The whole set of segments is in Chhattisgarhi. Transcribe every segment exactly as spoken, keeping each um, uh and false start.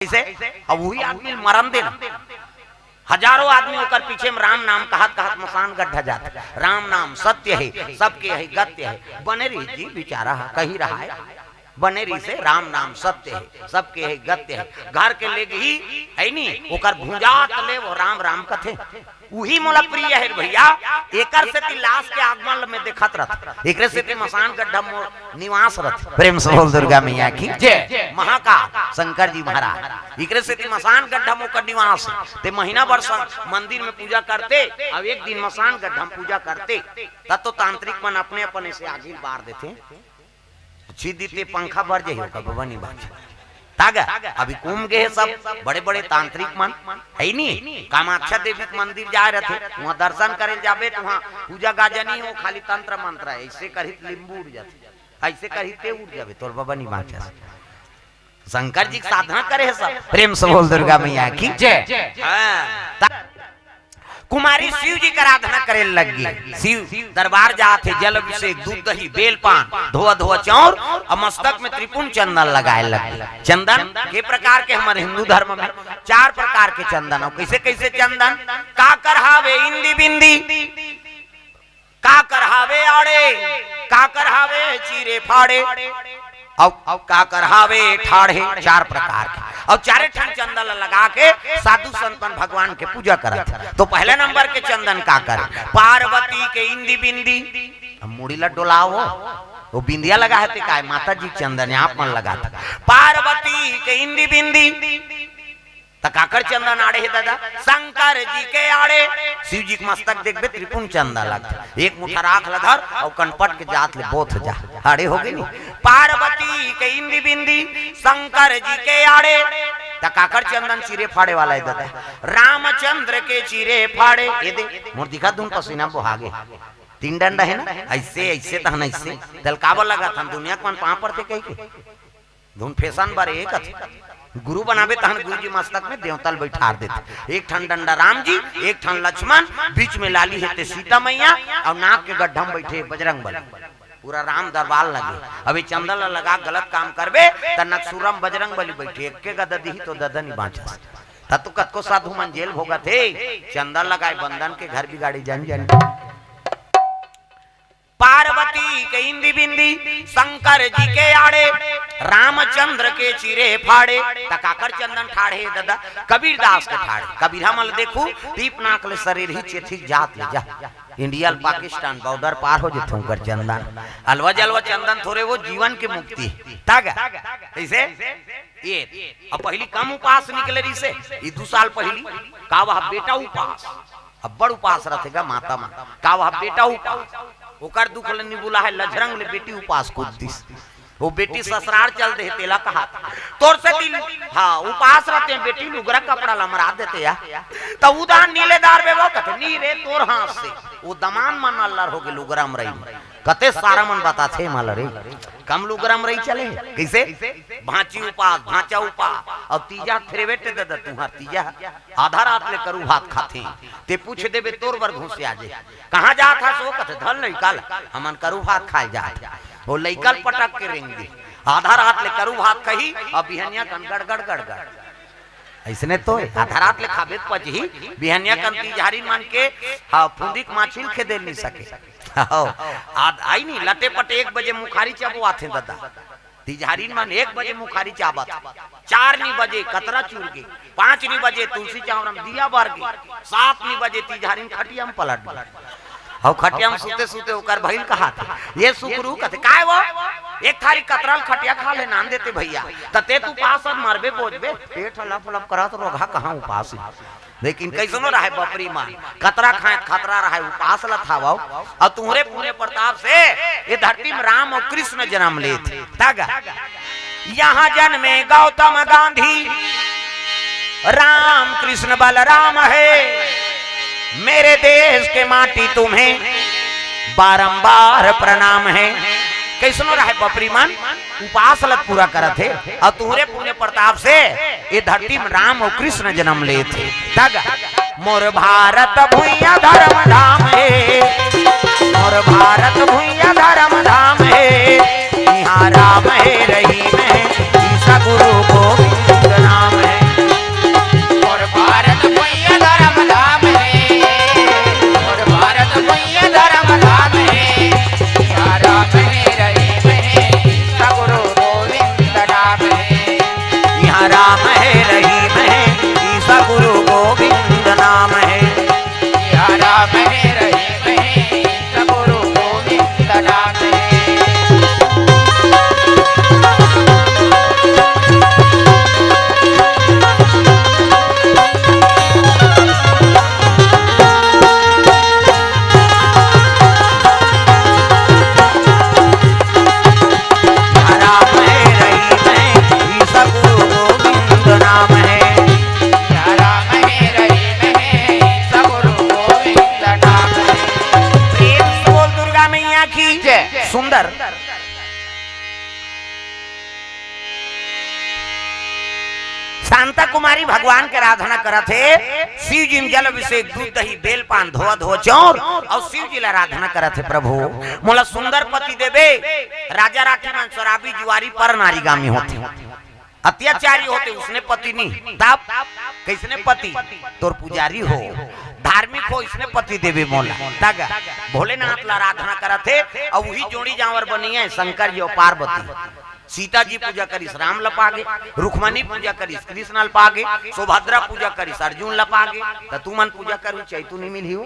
कइसे? अब उही आदमी ल मरन देना। हजारों आदमी ओकर पीछे में राम नाम कहत कहत मसान गड्ढा जात। राम नाम सत्य हे, सबके हे गत्य हे। बने रही जी, बिचारा ह, कही रहा हे। बने रही से राम नाम सत्य हे, सबके हे गत्य हे। घर के लेगही हे नी, ओकर भुंजात ले वो राम राम कथे। उही मोला प्रिय हे भैया, एकर सेती लाश के आगमन ल मैं देखत रथ। एकरे सेती मसान गड्ढा मोर निवास रथ। प्रेम से बोल दुर्गा मैया की जय। महाकाल शंकर जी महाराज, एकरे सेती मसान गड्ढा मोकर निवास हे। ते महीना भर सन मंदिर में पूजा करते, अब एक दिन मसान गड्ढा में पूजा करते, तब तो तांत्रिक मन अपने अपने से आगी बार देथे। छिदी ते पंखा बर जाही ओकर बबा नी बाच। तागा, अभी कुम गे हे सब बड़े-बड़े तांत्रिक मन, हे नी? कामाख्या देवी के मंदिर जाए रथे, उहाँ दर्शन करे जाबे त उहाँ पूजा गाजा नी हो, खाली तंत्र मंत्र हे, अइसे करही त लिंबू उड़ जाथे, अइसे करही ते उड़ जाबे, तोर बबा नी बाचस। शंकर जी के साधना करे हे सब। प्रेम से बोल दुर्गा मैया की जय। हाँ। ता-, कुमारी शिव जी के आराधना करे लग गे। शिव दरबार जात हे, जल अभिषेक, दूध दही, बेल पान, धोआ धोआ चाउर अउ मस्तक में त्रिपुंड चंदन लगाए लग गे। चंदन के प्रकार के हमर हिंदू धर्म में चार प्रकार के चंदन हे। कइसे कइसे चंदन? काकर हावे इंदी बिंदी, काकर हावे आड़े, काकर हावे चीरे फाड़े, अउ काकर हावे ठाढ़े, चार प्रकार के। अउ चारे ठन चंदन ल लगा के साधु संत मन भगवान के पूजा करत हे। तो पहले नंबर के चंदन काकर? पार्वती के इंदी बिंदी। अब मुड़ी ल डोलाओ, वो बिंदिया लगा हे ते काय? माता जी चंदन हे, आप मन लगात हे। पार्वती के इंदी बिंदी, त काकर चंदन आड़े हे दादा? शंकर जी के आड़े। शिव जी के मस्तक देखबे, त्रिपुंड चंदन लगथे। एक मुठा राख ल धर अउ कनपट के जात ले बोथ जा, आड़े हो गे नी। पार्वती के इंदी बिंदी, शंकर जी के आड़े। त काकर चंदन चीरे फाड़े वाला हे दादा? रामचंद्र के चीरे फाड़े। ए दे, मोर दिखा धुन पसीना बोहा गे। तीन डंडा हे ना, अइसे, अइसे तहन अइसे। तेल काबर लगाथन? दुनिया के मन पाँव परथे कहिके। धुन फैशन बर एक अथे। गुरु बनाबे तहन गुरु जी मस्तक में देवता ल बइठार देथे। एक ठन डंडा राम जी, एक ठन लक्ष्मण, बीच में लाली हे ते सीता मैया, अउ नाक के गड्ढा में बइठे बजरंग बली। पूरा राम दरबार लगे। अब ये चंदन ल लगा गलत काम करबे, त नकसुरम बजरंग बली बइठे, एक्के गदा दिही तो ददा नी बाँचस। त तो कतको साधु मन जेल भोगत हे, चंदन लगाए बंदन के घर बिगाड़ी जन जन। पार्वती के इंदी बिंदी, शंकर जी के आड़े, रामचंद्र के चीरे फाड़े। त काकर चंदन ठाढ़े ददा? कबीरदास के ठाढ़े। कबीरहा मन ल देखू, दीप नाक ले शरीर ही चेथिक जात ले जा। इंडिया ल पाकिस्तान बॉर्डर पार हो जथे उंकर चंदन। अलवा जलवा चंदन थोरे, वो जीवन के मुक्ति। तागा? कइसे? ये। अब पहिली कम उपास निकले रहिसे, ये दू साल पहिली। का वह बेटा उपास? अब्बड़ उपास रथे गा माता मन। का वह बेटा उपास? ओकर दुख ल नी बुला हे, लझरंग ले बेटी उपास कूद दिस। वो बेटी ससुरार चल दे, तेला कहा तोर से दिन, हाँ, उपास रथे बेटी, लुगरा कपड़ा ल मरा देते या। त उदान नीले दार बे वो कथे, "नी रे, तोर हाथ से।" वो दमान मन अल्लर हो गे लुगरा मरई में। कते सारा मन बताथे मला रे, कम लुगरा मरई चले हे। कइसे? भांची उपास, भांचा उपास, अउ तीजा फेरवेट दे दे तुंहर तीजा। आधा रात ले करू भात खाथे। ते पूछ देबे तोर बर घुसिया जे। कहाँ जात हस? वो कथे, "धर लइका ल, हमन करू भात खाए जात।" वो लइका ल पटक के रेंग दे। आधा रात ले करू भात खही, अउ बिहनिया कन गड़गड़ गड़गड़। अइसने तो हे, आधा रात ले खाबे त पचही, बिहनिया कन तीजहारिन मन के, हाँ, फुंदी के माछी ल खेदे नी सके। हाँ, आद-, आई नी, लटे पटे एक बजे मुखारी चबवाथे ददा। तीजहारिन मन एक बजे मुखारी चाबत, चार नी बजे कतरा चुर गे, पाँच नी बजे तुलसी चौरा म दिया बर गे, सात नी बजे तीजहारिन खटिया म पलट गे। अउ खटिया म सुते सुते ओकर भइल कहाथे, "ये सुकरू," कथे, "काय वो? एक थारी कतरा ल खटिया खा ले नान देते भइया, त ते त उपास अस मरबे बोजबे, पेट ह लप लप करत रोगहा कहाँ उपास हे?" लेकिन कइसनो रहय बपरी मन, कतरा खाए त खतरा रहय, उपास ल थावव। अउ तुंहरे पुण्य प्रताप से ये धरती म राम अउ कृष्ण जनम लेथे। तग यहाँ जन्मे गौतम गांधी, राम कृष्ण बलराम हे, मेरे देश के माटी तुम्हें बारंबार प्रणाम हे। कइसनो रहय बपरी मन, उपास ल पूरा करत हे, अउ तुंहरे पुण्य प्रताप से ये धरती म राम अउ कृष्ण जनम लेथे। तग मोर भारत भुइयां धर्म धाम हे, मोर भारत भुइयां धर्म धाम हे, इहाँ राम हे रहीम हे, ईसा गुरु गोविंद नाम हे। राम हे रहीम हे, ईसा गुरु गोविंद नाम हे। सिया राम हे रहीम हे, ईसा गुरु गोविंद नाम हे। राम हे रहीम हे, ईसा गुरु गोविंद नाम हे। सिया राम हे रहीम हे, ईसा गुरु गोविंद नाम हे। प्रेम से बोल दुर्गा मैया की जय। सुंदर। शांता कुमारी भगवान के आराधना करत हे, शिव जी में जल अभिषेक, दूध दही बेल पान धोआ धोआ चौर, अउ शिव जी ला आराधना करत हे, प्रभु मोला सुंदर पति देबे। राजा राठी मन शराबी जुआरी पर नारीगामी होथे, अत्याचारी होथे, उसने पति नहीं। तब कइसने पति? तोर पुजारी हो, धार्मिक हो, इसने पति देबे मोला। तग भोलेनाथ ला आराधना करत हे, अउ उही जोड़ी जांवर बनिया हे शंकर जी अउ पार्वती। सीता जी पूजा करिस राम ल पागे, रुक्मणी पूजा करिस कृष्ण ल पागे, सुभद्रा पूजा करिस अर्जुन ल पागे। त तुमन पूजा करू चैतू नहीं मिलही हो।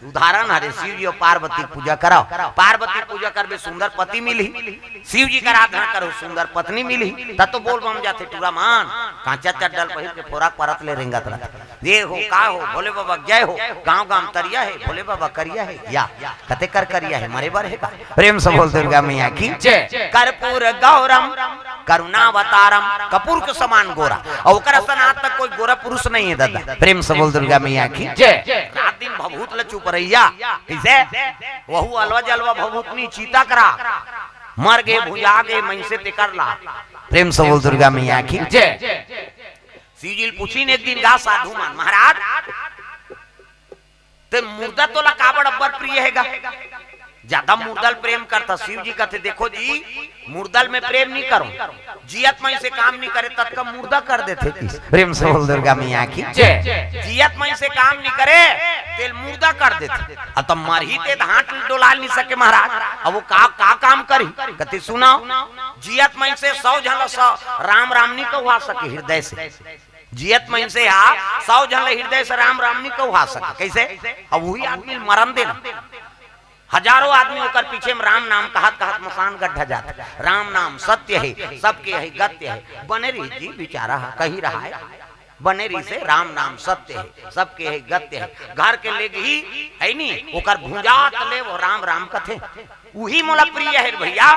उदाहरण हरे, शिव जी अउ पार्वती के पूजा करव, पार्वती के पूजा करबे सुंदर पति मिलही, शिव जी के आराधना करहू सुंदर पत्नी मिलही। त तो बोल बम जाथे टूरा मन, कांचा चड्डल पहिर के फोरक परत ले रेंगत रथे। ये हो का हो, भोले बाबा के जय हो, गांव गांव तरिया हे, भोले बाबा करिया हे, या कते कर करिया हे, मरे बर हे का? प्रेम से बोल दुर्गा मैया की जय। कर्पूर गौरम करुणावतारम, कपूर के समान गोरा, अउ ओकर असन आज तक कोई गोरा पुरुष नहीं हे दादा। प्रेम से बोल दुर्गा मैया की जय। रात दिन भभूत ल चुपरैया, कइसे? वहू अलवा जलवा भभूत नहीं, चीता करा, मर गे भुंजा गे मइनसे तेकर ला। प्रेम से बोल दुर्गा मैया की जय। शिव जी ल पूछिन एक दिन गा साधु मन, महाराज, ते मुर्दा तोला काबर अब्बड़ प्रिय हे गा? ज्यादा मुर्दा ल प्रेम करथा। शिव जी कथे, देखो जी, मुर्दा ल मैं प्रेम नहीं करूं, जियत मइनसे काम नहीं करे, ततका मुर्दा कर देथे किस। प्रेम से बोल दुर्गा मैया की जय। जियत मइनसे काम नहीं करे, तेल मुर्दा कर देथे। अब त मरही ते हाथ डोला नहीं सके महाराज, अब वो का, का काम करही? कथे सुनाव, जियत मइनसे सौ झन ल सौ राम राम नहीं कहवा सके हृदय से। जियत मइनसे हा सौ झन ल हृदय से राम राम नहीं कहवा सके। कइसे? अब उही आदमी ल मरन देना। हजारों आदमी ओकर पीछे में राम नाम कहत कहत मसान गड्ढा जात। राम नाम सत्य हे, सबके हे गत्य हे। बने रही जी बिचारा हा, कही रहा हे। बने रही से राम नाम सत्य हे, सबके हे गत्य हे। घर के लेगही हे नी, ओकर भुंजात ले वो राम राम कथे। उही मोला प्रिय हे भैया,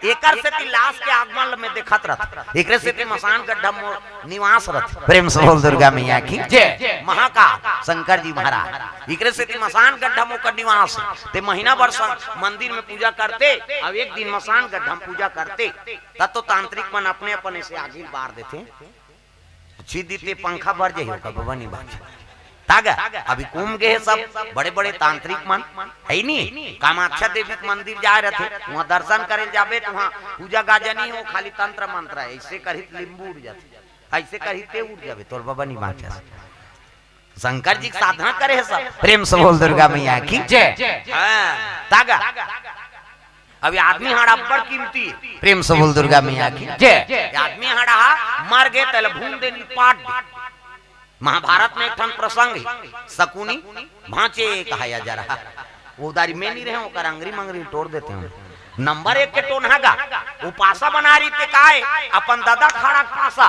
एकर सेती लाश के आगमन ल मैं देखत रहत, एकरे सेती मसान गड्ढा मोर निवास रहत। प्रेम से बोल दुर्गा मैया की जय। महाकाल शंकर जी महाराज, एकरे सेती मसान गड्ढा मोर निवास हे। ते महीना भर सन मंदिर में पूजा करते, अब एक दिन मसान गड्ढा में पूजा करते, तब तो तांत्रिक मन अपने अपने से आगी बार देथे। छीद दीते पंखा बर जाही ओकर बबा नहीं बात। तागा, अभी कुंभ गे हे सब बड़े-बड़े तांत्रिक मन, हे नी? कामाख्या देवी के मंदिर जाए रहथे, वहाँ दर्शन करे जाबे त वहाँ पूजा गाजा नहीं हो, खाली तंत्र मंत्र हे, ऐसे करही त लिंबू उड़ जाथे, ऐसे करही ते उड़ जाबे, तोर बबा नहीं बाँचस। शंकर जी के साधना करे हे सब। प्रेम से बोल दुर्गा मैया की जय। हाँ, तागा। अब ये आदमी हाड़ा अब्बड़ कीमती हे। प्रेम से बोल दुर्गा मैया की जय। ये आदमी हाड़ा हा मर गे, तेला भून दे, निपाट दे। महाभारत में एक ठन प्रसंग हे, शकुनी भांचे कहाया जा रहा। वो उदारी में नहीं रहे, ओकर अंगरी मंगरी टोर देते हैं। नंबर एक के टोनहा गा, वो पासा बना रही ते काय, अपन ददा खाड़ा के पासा।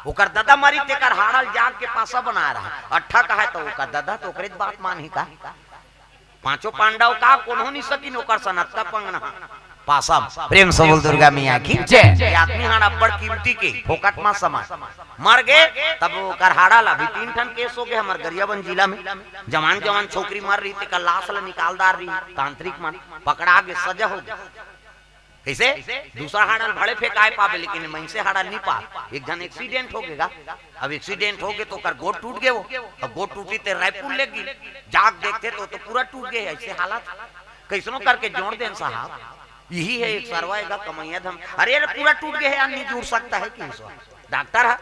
ओकर ददा मरी तेकर हाड़ा ल जाग के पासा बना रहा। अट्ठा कहा तो ओकर ददा तो ओकरे बात मानही का? पांचों पांडव का कोनो नहीं सकिन ओकर सन अतका पंगना पासा म। प्रेम से बोल दुर्गा मैया की जय। ये आदमी हाड़ा अब्बड़ कीमती के, फोकट मा समान। मर गे, तब ओकर हाड़ा ला भी तीन ठन केस हो गे हमर गरियाबंद जिला में। जवान जवान छोकरी मर रही, तेकर लाश ला निकाल डार रही, तांत्रिक मन पकड़ा गे, सजा हो गे। कइसे? दूसरा हाड़ा ल भले फेंकाए पाबे, लेकिन मइनसे हाड़ा ल नहीं पाबे। एक झन एक्सीडेंट हो गे गा। अब एक्सीडेंट हो गे तो ओकर गोड़ टूट गे वो। अब गोड़ टूटी ते रायपुर ले गे। जाग देखथे तो, तो पूरा टूट गे हे, ऐसे हालत। कइसनो करके जोड़ देन साहब। यही हे एक सरवा एगा कमैया धम। अरे, अरे, पूरा टूट गे हे यार, नहीं जुड़ सकता है कि इसको? डॉक्टर हे।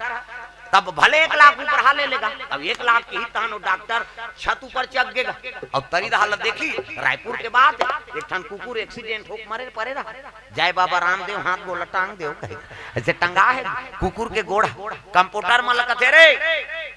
तब भले एक लाख ऊपर हा ले लेगा। अब एक लाख के ही तहन वो डॉक्टर छत ऊपर चघ गेगा। अब तरी दहा ल देखी, रायपुर के बात हे, एक ठन कुकुर एक्सीडेंट होके मरे परे रहा। जय बाबा रामदेव, हाथ गोड़ ल टांग देव कहे। अइसे टंगा हे कुकुर के गोड़। कंपाउंडर मन ल कथे, "रे,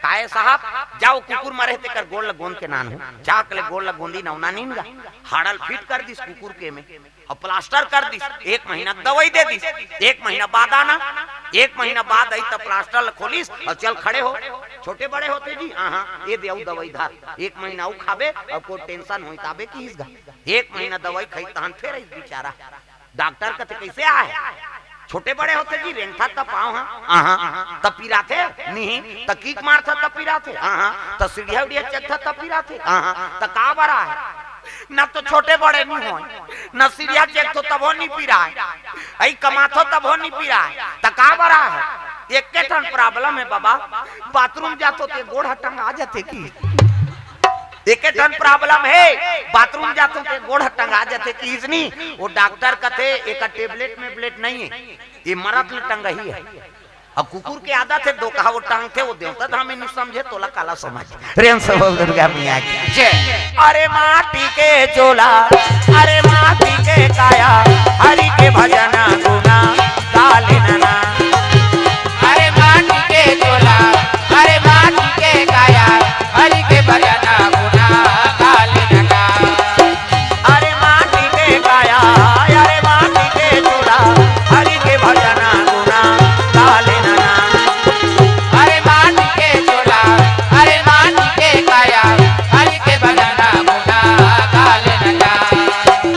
काहे साहब, जाव कुकुर मरे हे तेकर गोड़ ल गोंद के लानव।" चाक ले गोड़ ल गोंदिन, नवना नीन गा। हाड़ा ल फिट कर दिस कुकुर के में। अउ प्लास्टर कर दिस, एक महीना के दवई दे दिस। एक महीना बाद आना, एक महीना बाद आइस त प्लास्टर ल खोलिस अउ चल खड़े हो। छोटे बड़े होथे जी, हाँ, हाँ, ए दे अउ दवई धर, एक महीना अउ खाबे, अउ कोई टेंशन होही त आबे किहिस गा। एक महीना दवई खाइस तहन फेर आइस बिचारा। डॉक्टर कथे, "कइसे आहे?" "छोटे बड़े होथे जी, रेंगथस त पाँव ह, आहा, त पिराथे, निही, त किक मारथस त पिराथे, आहा, त सीढ़िया उढ़िया चघथस त पिराथे, आहा, त का बर आहे?" "न तो छोटे बड़े नी होय, न सीढ़िया चघथों तभो नी पिराय, अई कमाथों तभो नी पिराय, त का बर आहे?" "एके ठन प्रॉब्लम हे बाबा, बाथरूम जाथों ते गोड़ ह टंगा जाथे कि।" एके ठन प्रॉब्लम हे, बाथरूम जाथों ते गोड़ ह टंगा जाथे किहिस नी। वो डॉक्टर कथे, "एकर टेबलेट में ब्लेट नइ हे, ए मरत ले टंगही हे।" अब कुकुर के आदत हे, दो कहा वो टांगथे, वो देवता धाम में नी समझे, तोला काला समझ। प्रेम से बोल दुर्गा मैया की। जय। अरे माटी के चोला, अरे माटी के काया, हरि के भजन गुना गा लेना ना। अरे माटी के चोला, अरे माटी के काया, हरि के भजन गुना गा लेना ना। अरे माटी के काया, अरे माटी के चोला, हरि के भजन गुना गा लेना ना। अरे माटी के चोला, अरे माटी के काया, हरि के भजन गुना गा लेना ना।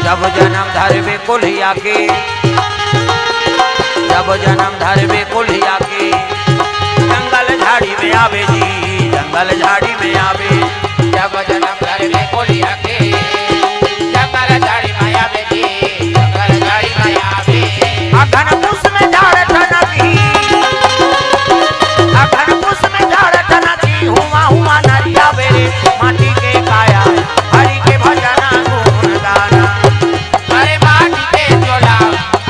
जब जनम धरबे कोलिया के, जब जनम धरबे कोलिया के, जंगल झाड़ी में आबे जी, जंगल झाड़ी में आबे। जब जनम धरबे कोलिया के, जंगल झाड़ी में आबे जी, जंगल झाड़ी में आबे। अखन पुस में झाड़ ठनकी, अखन पुस में झाड़ ठनकी, हुआ हुआ नरिया बेरे, माटी के काया, हरि के भजन गुण गाना। अरे माटी के चोला,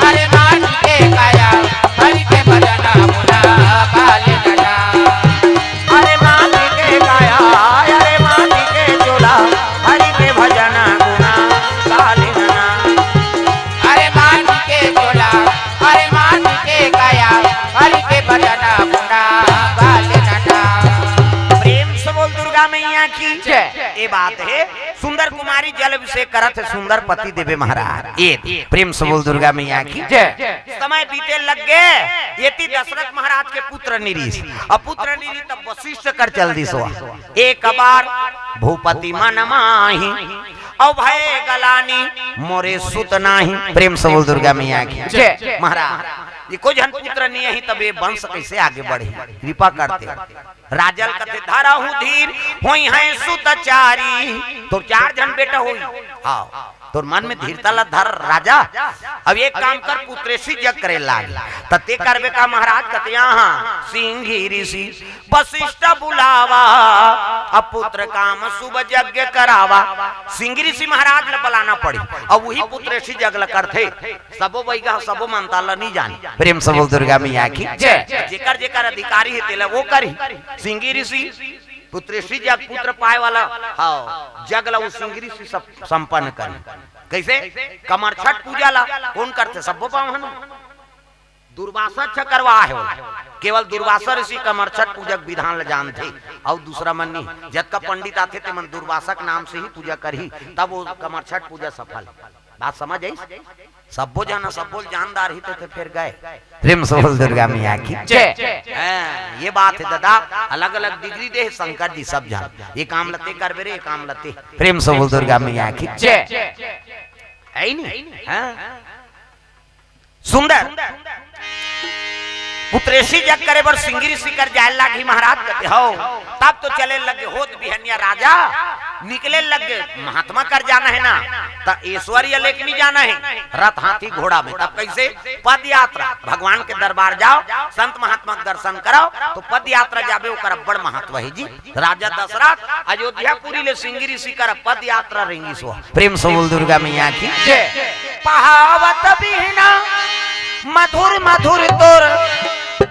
अरे माटी के काया, हरि के भजन गुना गा लेना ना। अरे माटी के काया, अरे माटी के चोला, हरि के भजन गुना गा लेना ना। अरे माटी के चोला, अरे माटी के काया, हरि के भजन गुना गा लेना ना। प्रेम से बोल दुर्गा मैया की जय। ये बात हे। सुंदर कुमारी जल अभिषेक करत हे सुंदर पति देवे महाराज। ये प्रेम से बोल दुर्गा मैया की जय। समय बीते लग गे, एती दशरथ महाराज के पुत्र नी रिहिस। अब पुत्र नी रिहिस तब वशिष्ठ कर चल दिस। एक बार भूपति मन माही, अउ भए गलानी मोरे सुत नाही। प्रेम से बोल दुर्गा मैया की जय। महाराज, एको झन पुत्र नी आही तब ये वंश कइसे आगे बढ़ही? कृपा करते। राजा ल कथे, "धरहु धीर होइहैं सुत चारी।" तोर चार झन बेटा होही। हाँ, तोर मन में धीरता ल धर राजा। अब एक काम कर, पुत्रेसी जग करे लाग। त ते करबे का महाराज? कथे, "हाँ, सिंघी ऋषि वशिष्ठ बुलावा, अब पुत्र काम शुभ यज्ञ करावा।" सिंघी ऋषि महाराज ल बलाना पड़ी, अब उही पुत्रेसी जग ल करथे। सबो बइगा, सबो मंता ल नी जानी। प्रेम से बोल दुर्गा मैया की जय। जेकर जेकर अधिकारी हे तेला वो करही। सिंघी ऋषि पुत्रेसी जग पुत्र पाए वाला, हाँ, जग ल वो सिंघी ऋषि सब संपन्न करही। कइसे? कमरछठ पूजा ल कोन करथे? सबो पावन। दुर्वासा अच्छा करवा हे वो। केवल दुर्वासा ऋषि कमरछठ पूजा के विधान ल जानथे, अउ दूसरा मन नी। जतका पंडित आथे ते मन दुर्वासा के नाम से ही पूजा करही, तब वो कमरछठ पूजा सफल। बात समझ आइस? सब्बो झन, सब्बो जानदार ही ते, ते फेर गए। प्रेम से बोल दुर्गा मैया की जय। हाँ, ये बात हे दादा, अलग-अलग डिग्री दे हे शंकर जी सब झन। ये काम ल ते करबे रे, ये काम ल ते। प्रेम से बोल दुर्गा मैया की जय। हे ही नी? हाँ। सुंदर। पुत्रेसी जग करे बर सिंघी ऋषि कर जाए लागही महाराज कथे, "हव।" तब तो चले लगे होत बिहनिया राजा, निकले लगे, महात्मा कर जाना हे ना, त ऐश्वर्य लेके नी जाना हे, रथ हाथी घोड़ा में। तब कइसे? पद यात्रा, भगवान के दरबार जाव, संत महात्मा के दर्शन करव, त पद यात्रा जाबे, ओकर अब्बड़ महत्व हे जी। राजा दशरथ अयोध्यापुरी ले सिंघी ऋषि कर पद यात्रा रेंगिस हे। प्रेम से बोल दुर्गा मैया की जय। पहावत बिहना मधुर मधुर तोर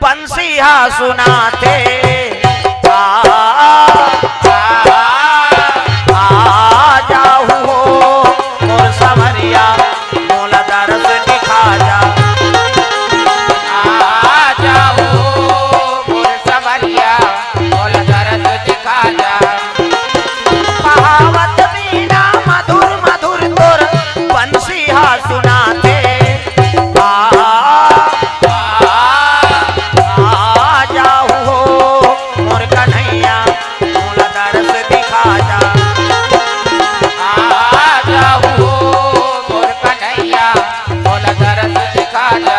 बंसी हा सुनाथे। आ, आ, आ जाहू हो मोर संवरिया, मोला दरस दिखा जा। आ जाहू मोर संवरिया, मोला दरस दिखा जा। बहावत बीना मधुर मधुर तोर बंसी हा सुनाथे। आ, आ, आ जाहू हो मोर कन्हैया, मोला दरस दिखा जा। आ जाहू हो मोर कन्हैया, मोला दरस दिखा जा।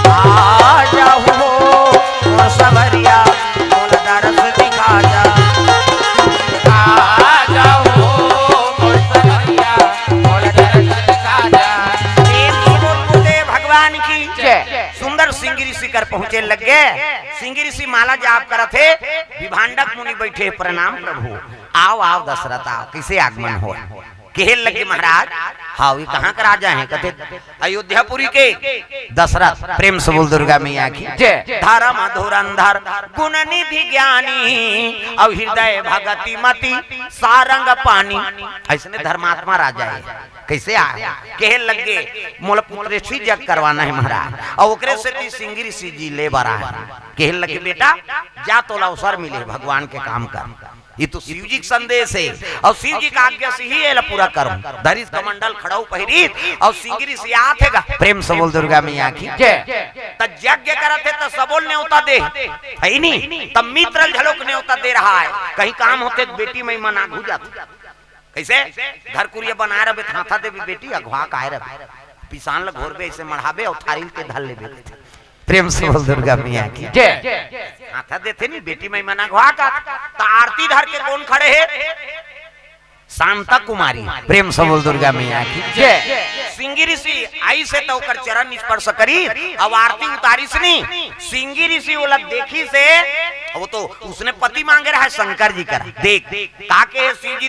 आ जाहू हो मोर संवरिया, मोला दरस दिखा जा। आ जाहू हो मोर संवरिया, मोला दरस दिखा जा। प्रेम से बोल गुरुदेव भगवान की जय। सुंदर सिंगी ऋषि कर पहुंचे लग गे। सिंगी ऋषि माला जाप करत हे, विभांडक मुनि बैठे, प्रणाम प्रभु। आव, आव दशरथ आव, कइसे आगमन हो? कहे लगे महाराज, हाव, ये कहाँ का राजा हे? कथे अयोध्यापुरी के दशरथ। प्रेम से बोल दुर्गा मैया की जय। धर्म धुरंधर गुण निधि ज्ञानी, अउ हृदय भगति मति सारंग पानी। अइसने धर्मात्मा राजा हे। कइसे आय? कहे लगे, मोला पुत्रेष्टि यज्ञ करवाना हे महाराज, अउ ओकरे सेती सिंगी ऋषि जी ले बर आय। कहे लगे, बेटा जा, तोला अवसर मिले, भगवान के काम कर। ये तो शिव जी के संदेश हे, अउ शिव जी के आज्ञा से ही एला पूरा करूं। धरिस कमंडल खड़ाऊ पहिरिस, अउ सिंगी ऋषि आत हे गा। प्रेम से बोल दुर्गा मैया की जय। त यज्ञ करत हे त सबो ल नेवता दे, हे नी? त मित्र ल घलोक नेवता दे रहा हे। कहीं काम होथे त बेटी मई मन आघू जाथे। कइसे? घर कुरिया बनाए रहिबे, हाथा देबे बेटी, अघवा के आए रहिबे। पिसान ल घोरबे, अइसे मढ़ाबे अउ थारी ल ते धर लेबे। प्रेम से बोल दुर्गा मैया की जय। हाथा देथे नी बेटी मई मन अघवा का, त आरती धर के कोन खड़े हे? शांता कुमारी। प्रेम से बोल दुर्गा मैया की जय। सिंगी ऋषि आइस हे त ओकर चरण स्पर्श करिस, अउ आरती उतारिस नी। सिंगी ऋषि ओला देखिस हे, वो तो उसने पति मांगे रहा हे शंकर जी करा। देख, का कहे शिव जी,